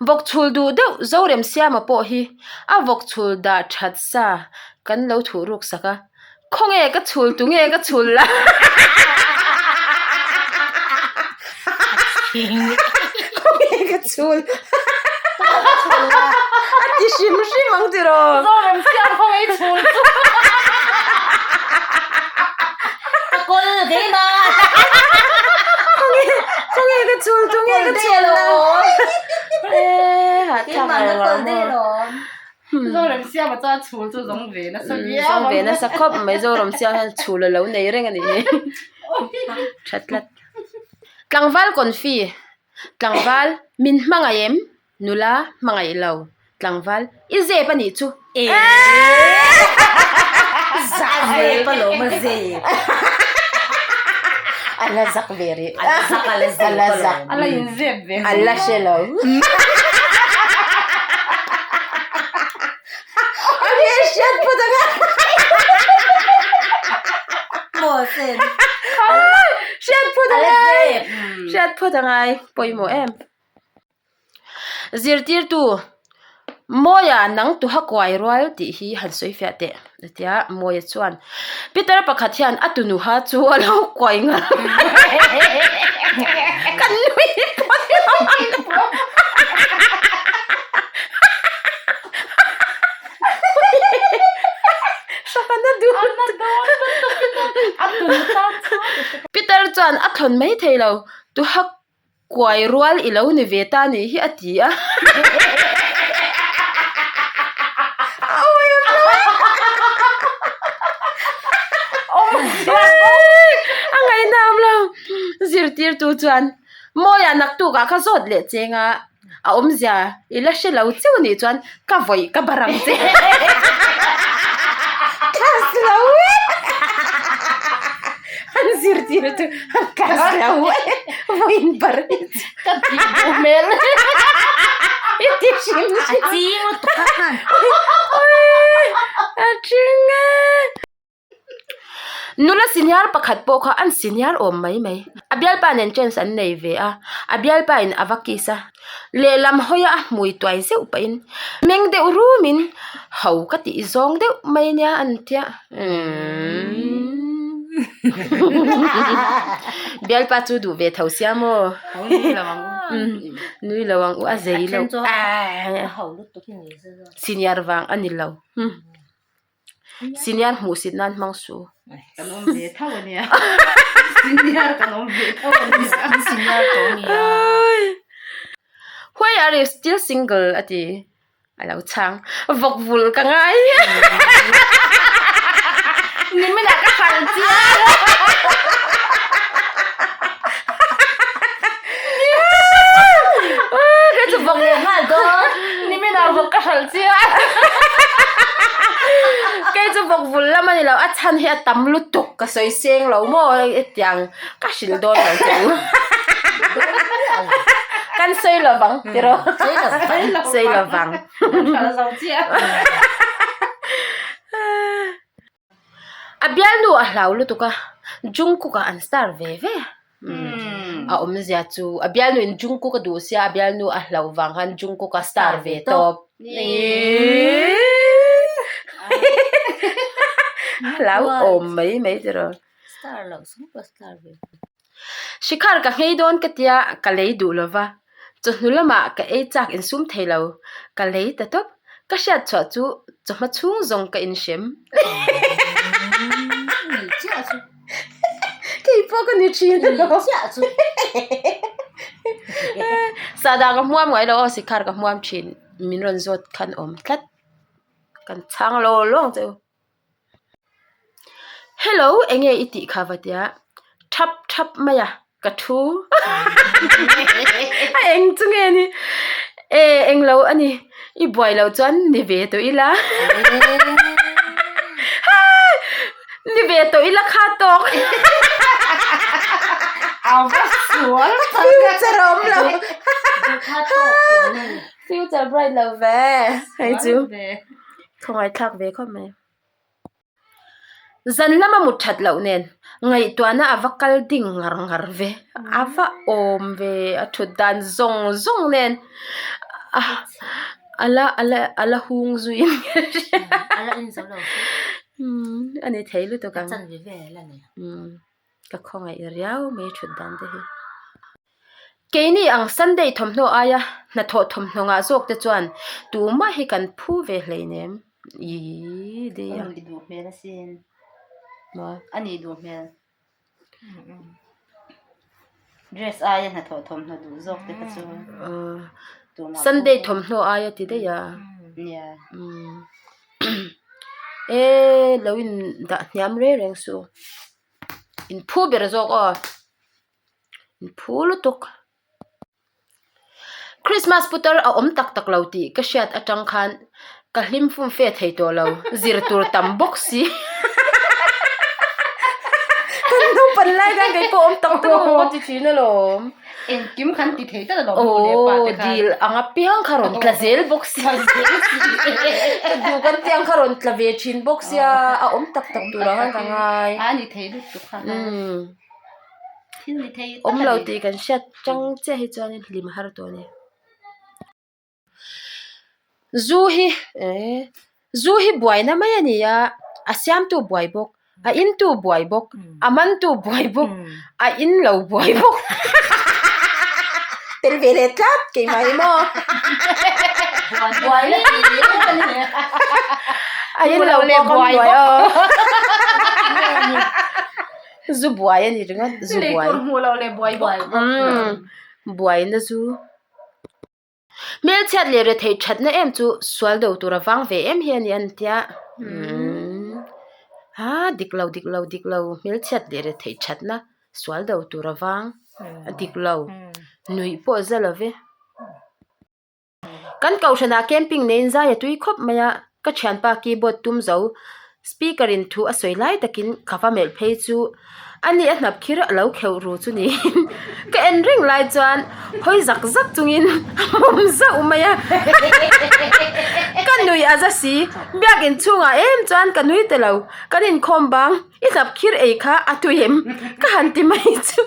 Vawk chhul duh deuh Zoremsiama pawh hi a vawk chhul dah that sa kan lo thuh ruk sak a, Khawnge ka chhul tu nge ka chhul la? Khawnge ka chhul? A ti hrim hrim ang tiraw? Zoremsiam khawnge i chhul chu? Ka kawl keimah. Khawnge khawnge ka chhul tu nge ka chhul la? Keimah ka kawl daih alawm. Zoremsiama chuan chhul chu zawng ve nasa viau ang. Zawng ve nasa khawp mai Zoremsiam hian chhul a lo nei reng a nih hi. Tha tlat. Tlangval confi Tlangval min hmangaih em? Nula hmangaih lo. Tlangval i zep a nih chu. Zep alawm a zep. A la zak ve rih. A la zak a la zep alawm. A la inzep ve. A la hre lo. A hre hriat phawt ang a. Maw sen. Hriat phawt A la angai. zep. Hriat phawt angai. Pawimawh em. Zirtirtu, Mawia nang tuha kuai rual tih hi han sawi fiah teh a ti a, Mawia chuan Peter pakhat hian a tunuha chu a lo kuai ngar Kan nui pawh Peter chuan a thawn mai thei lo, tuha Kuai rual i lo ni ve ta nih hi a ti a. A ngaihnam lo. Zirtirtu chuan Mawia naktukah ka zawt leh cheng a, a awmzia i la hre lo chiu nih chuan ka vawih ka bar ang che. Class lo e. An zirtir chu an class lo e. Vawiin bar hi chu. Ka tih duh hmel. I ti hrim A ching lutuk kha khan. A ching e. Nula senior pakhat pawh kha an senior awm mai mai. A bialpa nen chance an nei ve a, a bialpa in a va kiss a. Lehlam hawi a a hmui tuai zeuh pahin meng deuh rumin ho ka tih zawng deuh mai nia an tia umm bialpa chu duh ve tho sia maw nui lo ang u a zei lo senior vang a ni lo. Senior hmuh sit nan hmang su. Kan awm ve tho a nia. Senior kan awm ve tho a nia. Senior tawh a nia. Why are you still single a ti. A lo chhang. Vawk vul ka ngai. Nimin ah ka hralh chiang. Ka chu vawk leh nghal dawn. Nimin ah vawk ka hralh chiang. Kei chu vawk vul lam a ni lo, a chhan hi a tam lutuk ka sawi seng lo maw hetiang ka hrilh dawn lo che u. Kan sawi lo vang tiraw? Sawi lo vang. A bialnu a hlau lutuk a, Jungkook ah an star ve ve. A awmzia chu a bialnu in Jungkook a duh sia a bialnu a hlauh vang khan Jungkook a star ve tawp. Hlau awm mai mai tiraw. Shikhar ka nghei dawn ka tia ka lei duh lo va, chawhnu lamah ka ei chak insum thei lo, ka lei ta tawp. Ka hriat chhuah chu chawhma chhung zawng ka inhrem. Kei pawh ka ni thin alawm. Sahdah ka hmuam ngai lo aw Shikhar ka hmuam thin min rawn zawt khan awm tlat. Kan chhang lo lawng che u. Hello enge i tih kha va tia thap thap mai a ka thu a eng chu nge ni e englo a ni i buai loh chuan ni ve tawh ila ni ve tawh ila kha tawk future a awm lo future bright lo ve hei chu. Khawngaih thlak ve khawp mai. Zan lama mut that loh nen ngaihtuahna a va kal ding ngar ngar ve. A va awm ve a thut dan zawng zawng nen. A ala ala ala hung zui in ka hria. Ala in zo lo chu. Umm a ni thei lutuk ang. A chanve vel a ni. Umm ka khawngaih riau mai thut dan te hi. Keini ang Sunday thawmhnaw aia hnathawh thawmhnaw ngah zawk te chuan tumah hi kan phu ve hleinem. Ih dei a. A nih duh hmel asin. Maw? A nih duh hmel. Dress aia hnathawh thawmhnaw duh zawk te kha chu. Sunday thawmhnaw aia ti daih a. Nia. E lo in dah hniam reng reng suh. In phu ber zawk aw. In phu lutuk. Christmas putar a awm tak tak lo tih ka hriat atang khan ka hlim fum fe thei tawh lo zir tur tam bawk si kan naupan lai khan kei pawh awm tak tak ang ka ti thin alawm engkim khan ti thei tlat alawm nu leh pa aw te khan dil ang apiang kha rawn tla zel bawk si ka duh kan tiang kha rawn tla ve thin bawk sia a awm tak tak tur ang khan ka ngai a ni thei lutuk kha umm. Thil ni thei tak Awm lo a ni. tih kan hriat chang chiah hi chuanin hlim har tawh a ni. Zu hi eh zu hi buaina mai a ni a, a siamtu buai bawk, a intu buai bawk, a mantu buai bawk, a in lo buai bawk. Tel ve leh tlat keimah hi maw. Buaina tih leh a ni. A in lo leh buai bawk. Zu buai a ni ringawt zu buai. Lei tur hmuh loh leh buai bawk. Umm buaina zu. Hmelchhiat leh retheih thatna em chu sual do tur a vang ve em hi a ni an tia. Umm ha dik lo dik lo dik lo hmelchhiat leh retheih thatna sual do tur a vang a dik lo nuih pawh za lo ve. Kan kohhranah camping neiin zai a tui khawp mai a, ka thianpa keyboard tum zo speaker in thu a sawi lai takin ka va melh phei chu a ni a hnap khir a lo kheuh ru chu niin ka en reng lai chuan hawi zak zak chungin a hmawm zauh mai a ka nui a za si biakin chhungah em chuan ka nui ta lo kan inkhawm bang i hnap khir ei kha a tui em ka han ti mai chu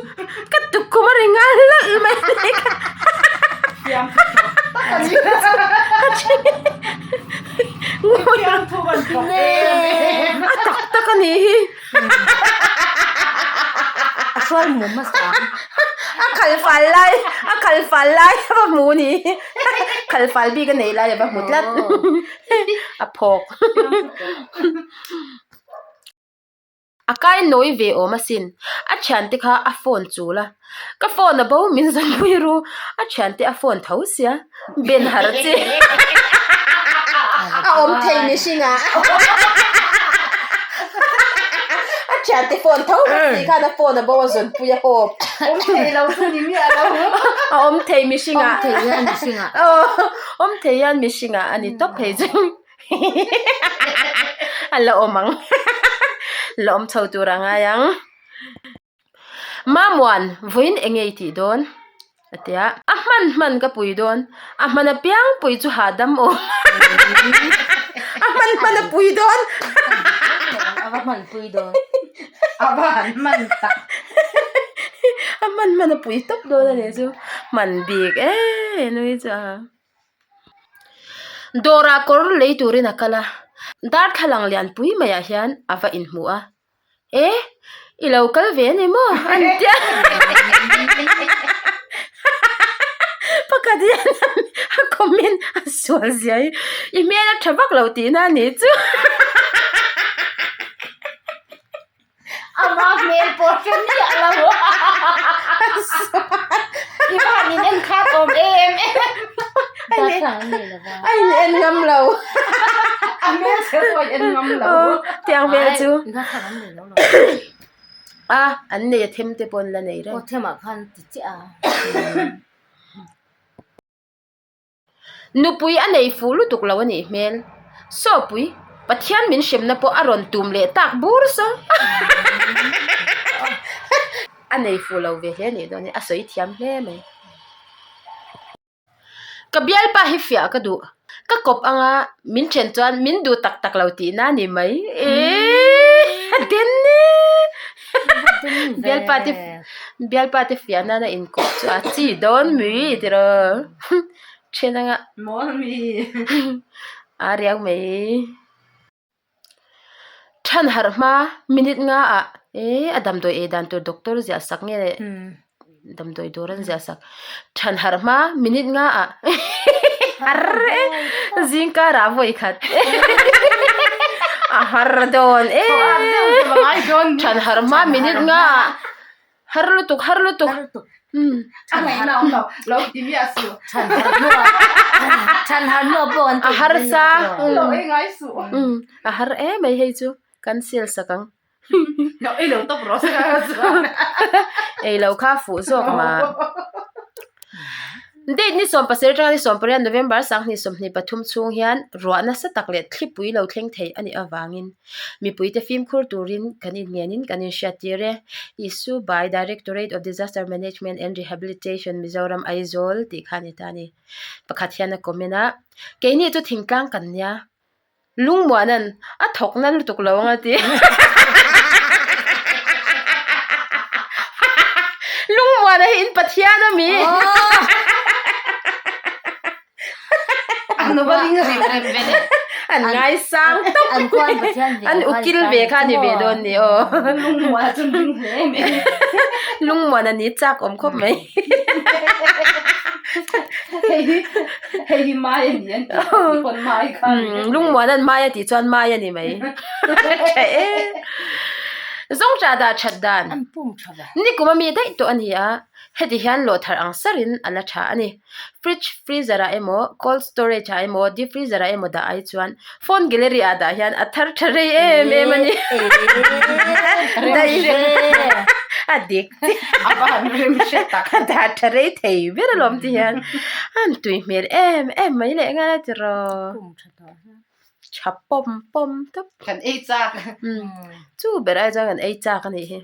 ka tukkhum a ri ngal lawlh mai a ni kha a tak tak a nih hi A hrual hmu hmasa ang. A khal fal lai a khal fal lai a va hmu ni khal fal bik a nei lai a va hmu tlat a phawk. A kai nawi ve awm asin. A thiante kha a phone chul a. Ka phone a bo min zawnpui ru. A thiante a phone tho sia. Ben har chi. A awm thei mihring ah. A thiante phone tho si khan a phone a bo a zawnpui a hawp. Awm thei lo chu ni miah lo. A awm thei mihring ah. Awm thei hian mihring ah. Awm thei hian mihring ah a ni tawp phei chu. A la awm ang la awm chho tur a ngai ang Mamuan vawiin eng nge i tih dawn a ti a a hman hman ka pui dawn a hman apiang pui chu hahdam awm a hman hman a pui dawn a va hman pui dawn a va han hman tak a hman hman a pui tawp dawn a nih chu hman bik em nui chu a. Dawrah kawr lei turin a kal a, darthlalang lianpui maiah hian a va inhmu a, E, i lo kal ve a ni maw? a ni tia Pakhat hian a comment a sual zia hi, i hmel a tha vak lo tihna a nih chu. Ama hmel pawh hre miah lo I va han in en khat awm em em. A in en ngam lo. A hmel chhe pawh a in en ngam lo. Tiang vel chu. A an nei a them te pawh an la nei reng. Aw themah khan ti chiah a. Nupui a nei fuh lutuk lo a nih hmel. Sawpui, Pathian min hremna pawh a rawn tum leh tak bur saw. A nei fuh lo ve hle a nih dawn hi, a sawi thiam hle mai. Ka bialpa hi fiah ka duh. Ka kawp anga min then chuan min duh tak tak lo tihna a ni mai. Eeii a den e! Bialpa te bialpa te fiah nana inkawp chu a chi dawn mai tiraw. Then anga. Mawl mi. A riau mai. Than harh hma minute nga ah eh a damdawi ei dan tur doctor ziah sak nge damdawi dawr an ziah sak than harh hma minute nga ah har e zing karah vawi khat a har dawn e than harh hma minute nga ah har lutuk har lutuk umm a harsa umm a har em mai hei chu kan sel sak ang ei lo kha fuh zawk mah date ni 17 atanga ni 18 November 2023 chhung hian ruah nasa tak leh thlipui lo thleng thei a nih avangin Mipuite fimkhur turin kan inngenin kan inhriattir e. Isu by Directorate of Disaster Management and Rehabilitation Mizoram Aizawl tih kha a ni ta a ni. Pakhat hian a comment a, Keini chu thingtlang kan nia, lungmuahna'n a thawk na lutuk lo ang a ti. Lungmuahna hi in Pathian a mi? An ngaisang tawp an ukil ve kha ni ve dawn ni aw lungmuan a ni chak awm khawp mai lungmuan an mai a tih chuan mai a ni mai tha e zawngṭah dah that dan nikum ami daih tawh a ni a heti hian lawhthar ang sarin a la tha a ni. Fridge freezer ah emaw cold storage ah emaw deep freezer ah emaw dah ai chuan phone gallery ah dah hian a thar tha rei em em a ni a dik a dah tha rei thei ber alawm ti hian a han tui hmel em em mai leh nghal a tiraw tha pawm pawm tawp kan ei chak chu ber ai chuan kan ei chak a nih hi.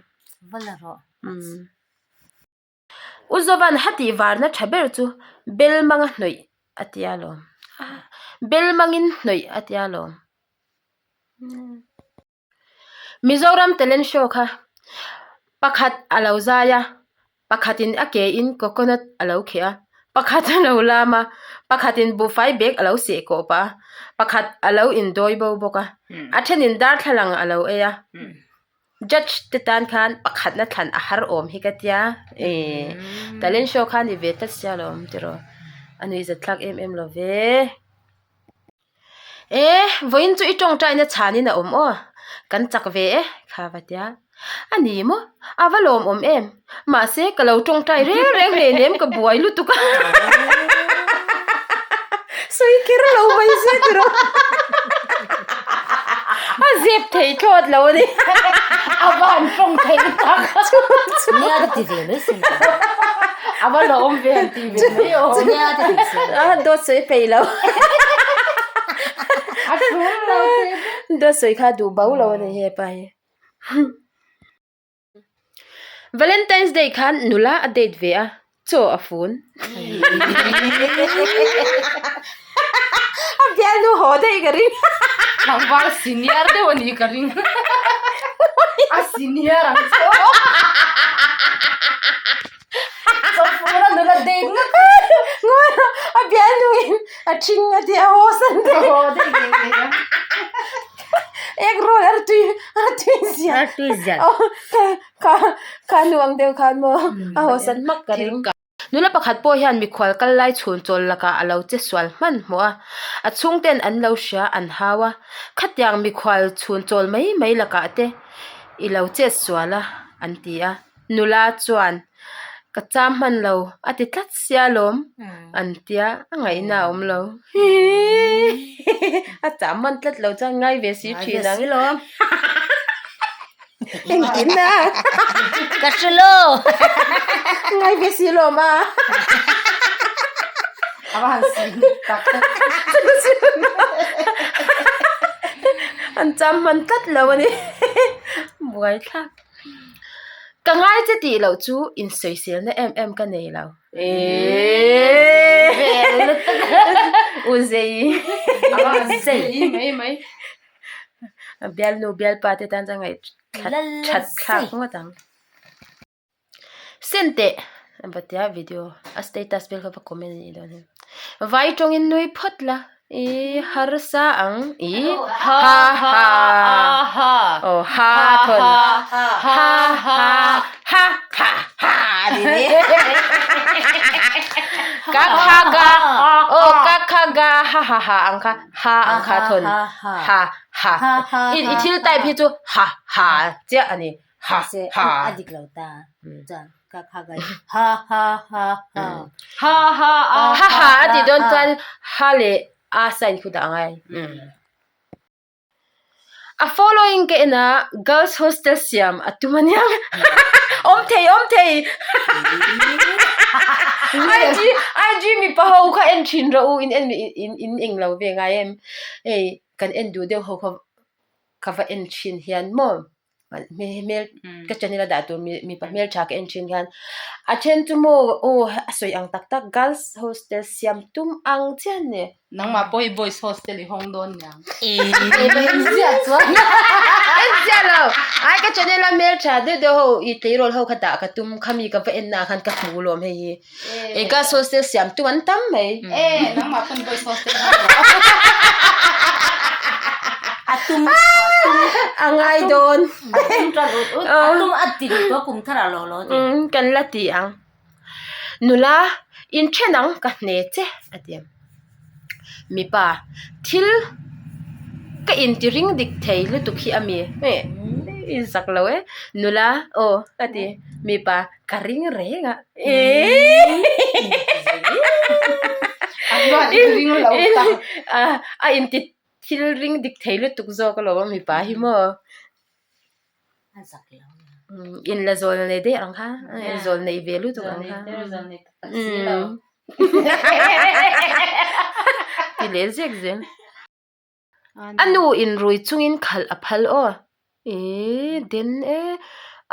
U Zovan ha tih varna tha ber chu bel manga hnawih a ti alawm. Bel mangin hnawih a ti alawm. Mizoram talent show kha pakhat a lo zai a, pakhatin a ke in coconut a lo kheh a, pakhat a lo lam a, pakhatin buhfai bag a lo seh kawh pah a, pakhat a lo indawi bo bawk a, a thenin darthlalang a lo ei a. Judge te tan khan pakhatna thlan a har awm hi ka tia eh talent show kha ni ve tlat sia lo awm tiraw a nuihzat thlak em em lo ve eh vawiin chu i tawngtaina chhanin a awm aw kan chak ve e kha va tia a ni maw a va lawm awm em mahse ka lo tawngtai reng reng hleinem ka buai lutuk a sawi kher lo mai se tiraw a zep thei thlawt lo a ni a van tawng thei tak nia ka ti ve mai sin a va lawm ve han ti ve mai aw nia ka ti se a dawt sawi peih lo a thul lo te dawt sawi kha duh bo lo a ni hepa hi. Valentine's Day khan nula a date ve a, chaw a fun. A bialnu haw daih ka ring. Tlangval senior deuh a nih ka ring. A senior ang chu. Chaw fun a nula date ngawt. Ngawi a bialnu in a thing a tia haw san daih. Haw daih ngei ngei ang. Egg roll artui artui ziah Artui ziah. Aw ka ka ka nu ang deuh khan maw a haw san hmak ka ring. Nula pakhat pawh hian mikhual kal lai chhun chawl lakah a lo che sual hman hmawh a, a chhungten an lo hria an hau a, khatiang mikhual chhun chawl mai mai lakah te i lo chet sual a an ti a. Nula chuan, Ka cham hman lo, a ti tlat sia lawm, an tia, a ngaihna a awm lo. A cham hman tlat lo chuan ngai ve si thin ang. Engtin a? Ka hre lo. Ngai ve si lawm a. A va han si tak. An cham hman tlat lo a ni. Buaithlak. Ka ngai che tih loh chu insawiselna em em ka nei lo. U zei. Zei mai mai. Bialnu bialpa te tan chuan ngaih that thlak ngawt ang. Senteh a va tia video a status vel kha va comment a nih dawn hi. Vai tawngin nui phawt la, i harsa ang, i ha ha ha aw ha thawn ha ha ha ha ha a ni ni ka kha ga aw ka kha ga ha ha ha ang kha ha ang kha thawn ha ha i thil type hi chu ha ha chiah a ni. Ha ha. A dik lo ta. Chuan ka kha ga ha ha ha ha. Ha ha a ha ha a tih dawn chuan ha leh a sign khu dah a ngai. A following ka en a girls hostel siam a tum ania. Awm thei awm thei. IG IG mipa ho kha en thin rawh u in en in in englo ve ngai em. Hei kan en duh deuh ho kha ka va en thin hian maw hmel ka channel a dah tur mipa hmeltha ka en thin hian a then chu maw aw a sawi ang tak tak girls hostel siam tum ang chian ni. Nangmah pawh hi boys hostel i hawng dawn niang. Engzia chuan engzia lo ai ka channel a hmeltha deuh deuh ho i tleirawl ho kha dah ka tum khami ka va en na khan ka hmu lawm hei hi. E girls hostel siam tum an tam mai. E nangmah pawn boys hostel hawng rawh. A tum a tum a ngai dawn. A tum tan ut ut a tum a ti duh tawh kum thar ah lo lo ti. Umm kan la ti ang. Nula in then ang ka hne che a ti. Mipa thil ka inti ring dik thei lutuk hi a mi i zak lo e nula aw a ti mipa ka ring reng a a inti thil ring dik thei lutuk zawk alawm a mipa hi maw. In la zawl nei daih ang kha zawl nei ve lutuk ang kha ti leh zek zel a nu in rui chungin khalh a phal aw eh den e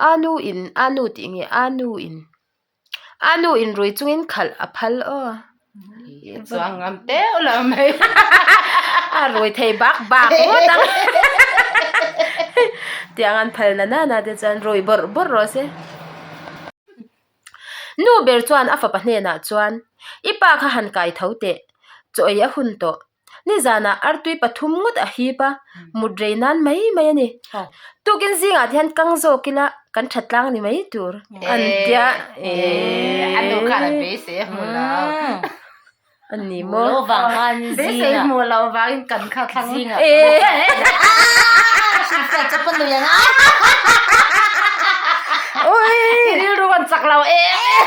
a nu in a nu tih nge a nu in. A nu in rui chungin khalh a phal aw. Chuang ngam teuh lo mai. A rui thei bak bak ngawt ang. Tiang an phal na na na te chuan rui bawrh bawrh rawh se. Nu ber chuan a fapa hnenah chuan i pa kha han kai tho teh. Chaw ei a hun tawh. Nizanah artui pathum ngawt a hip a, mut rei nan mai mai a ni. Tukin zingah te hian kang zawk ila kan tha tlang ni mai tur an tia. A nu khan a beisei a hmu lo. A ni maw? Hmu lo vang khan zingah. Beisei hmu lo vangin kan kha thlang. Zingah. Hrilhfiah chawp a nui ang a. Ui! Rilru an chak lo em.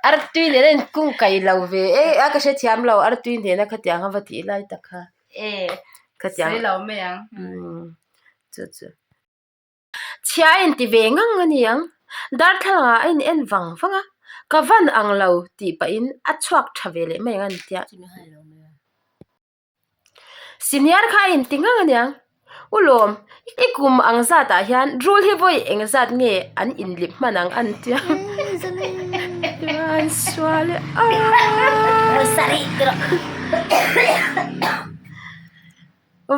Artui nen a inkung kai lo ve e a ka hrethiam lo artui nena khatiang a va tih lai tak kha e khatiang sawi lo mai ang umm chu chu chhia a inti ve ngang a ni ang darthlalang ah a in en vang vang a ka van ang lo tih pahin a chhuak tha ve leh mai ang a ni tia. Senior kha a inti ngang aniang. U Lawm, i kum ang zatah hian rul hi vawi eng zat nge an inlip hman ang an tia. An sual e a.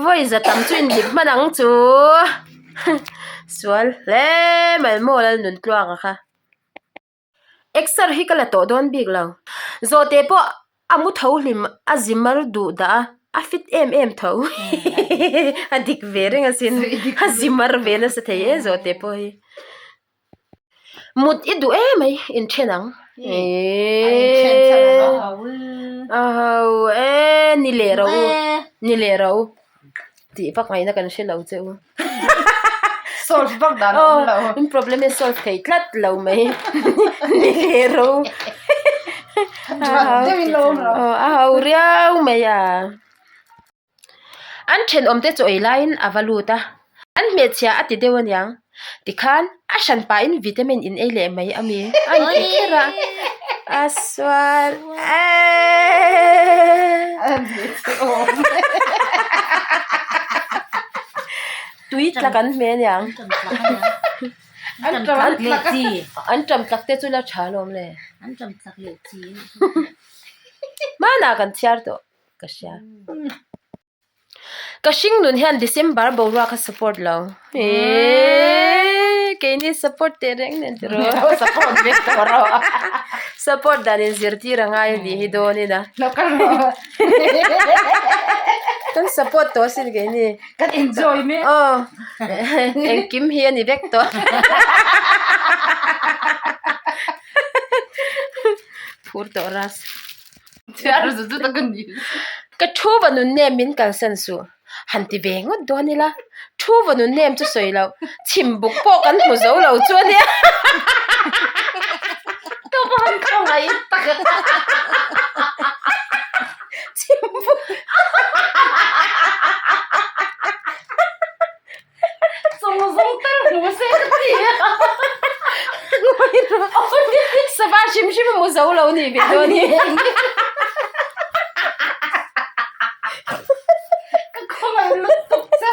Vawi za tam chu inlip hman ang chu. Sual hle mai maw Lalnuntluanga kha. Exer hi ka la tawh dawn bik lo. Zawhte pawh a mu tho hlim a zi mar duh dah a, a fit em em tho. A dik ve reng asin. A zi mar ve nasa thei e zawhte pawh hi. Mut i duh em mai inthen ang. A ho e ni leh rawh u ni leh rawh u tih vak ngaihna kan hre lo che u. Solve vak dan a awm lo. In problem hi solve thei tlat lo mai. Ni leh ro. Deuhin lo awm ro. A ho riau mai a. An thenawm te chaw ei laiin a va lut a. An hmeichhia a ti deuh aniang. Tikhan a hran pahin vitamin in ei leh mai ami a inti kher a. A sual eeeee. Tui tlak an hmeh aniang. An ṭam tlak leh chi. An ṭam tlak te chu la ṭha alawm le. An ṭam tlak leh chi. Hmanah kan chhiar tawh ka hria. Ka hring nun hian December boruak a support lo. Eeeee keini support teh reng nen tiraw. Support vek tawh rawh. Support dan in zirtir a ngai a nih hi dawn in a. Lo kal rawh. Kan support tawh asin keini. Kan enjoy mek. Aw engkim hi a ni vek tawh. Phur tawh ras. Ka thu va nun nem min kalsan suh. Han ti ve ngawt dawn ila thu va nun nem chu sawi loh chhim buk pawh kan hmu zo lo chu a nia. Ka va han khawngaih tak a. Chhim buk. Zawng zawng tal hmu se ka ti a. Sava hrim hrim a hmu zo lo ni ve dawn hi. Ka khawngaih lutuk che.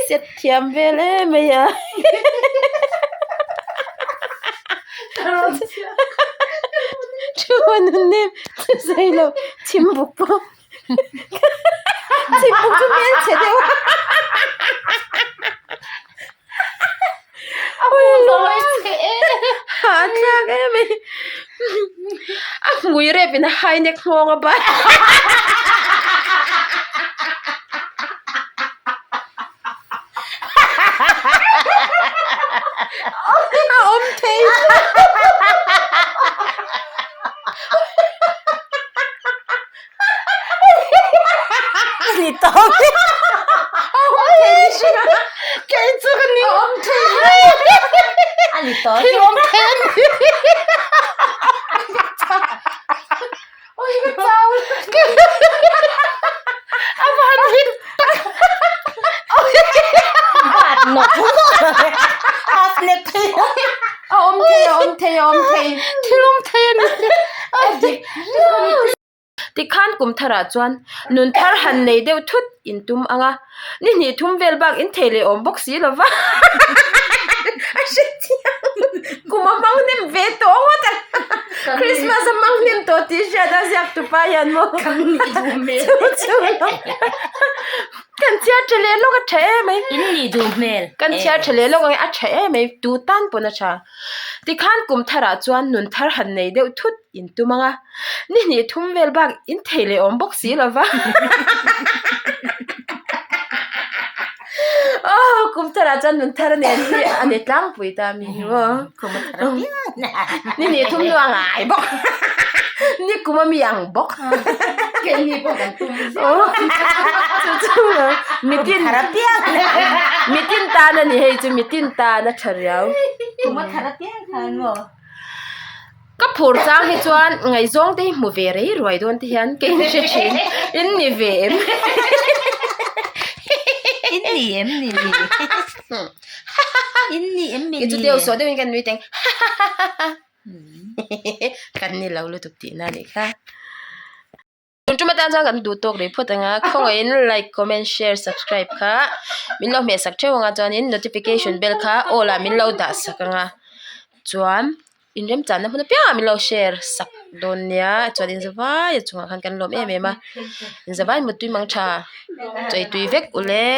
Set thiam vel em mai a. Thu a nun nem chu sawi lo chhim buk pawh chhim buk chu hmelchhe deuh a. Hahthlak em mai a hmui rep in a hai nek nghawng a ban. A awm thei. Ni tawp. A awm thei ni hrim a. Kei chu ka ni. A awm thei mai. A ni tawp. Thil awm thei a ni. Oi ka chau. A van hit tak. Bat nawk Half neck phei. A awm thei a awm thei a awm thei. Thil awm thei a ni. A dik. Tikhan kum tharah chuan nun thar han nei deuh thut in tum ang a, ni hnih thum vel bak in thei leh awm bawk si lo va. A hrethiam kum a hmang hnem ve tawh ngawt a, Christmas a hmang hnem tawh tih hriat a ziak tupa hian maw Kan nih duh hmel. Chu chu lo kan chhiar tha leh lawk a tha em mai. In nih duh hmel. Kan chhiar tha leh lawk ang e a tha em mai tu tan pawn a tha. Tikhan kum tharah chuan nun thar han nei deuh thut in tum ang a, ni hnih thum vel bak in thei leh awm bawk si lo va. Aw kum tharah chuan nun thar nen hi a ni tlangpui ta mi hi maw. Kum a thar apiang. Ni hnih thum nu a ngai bawk. Ni kum a mi ang bawk. Keini pawh kan tum ziah. Chu chu mitin Thar apiang. mitin tan a ni hei chu mitin tan a tha riau. Kum a thar apiang khan maw. Ka phur chang hi chuan ngaihzawng te hi hmu ve rei ruai dawn te hian kei in hre thin. In ni ve em? In ni em ni ni? In ni em mi Kei chu ni? deuh sawh deuhin kan nui teng. Kan ni lo lutuk tihna a nih kha. Tun tum atan chuan kan duh tawk rih phawt ang a, khawngaihin like, comment, share, subscribe kha min lo hmeh sak theuh ang a chuanin notification bell kha all ah min lo dah sak ang a chuan inremchanna hmun apiangah min lo share sak dawn nia chuan inzavai a chungah khan kan lawm em em a inzavai mutui mang tha chawi tui vek ule.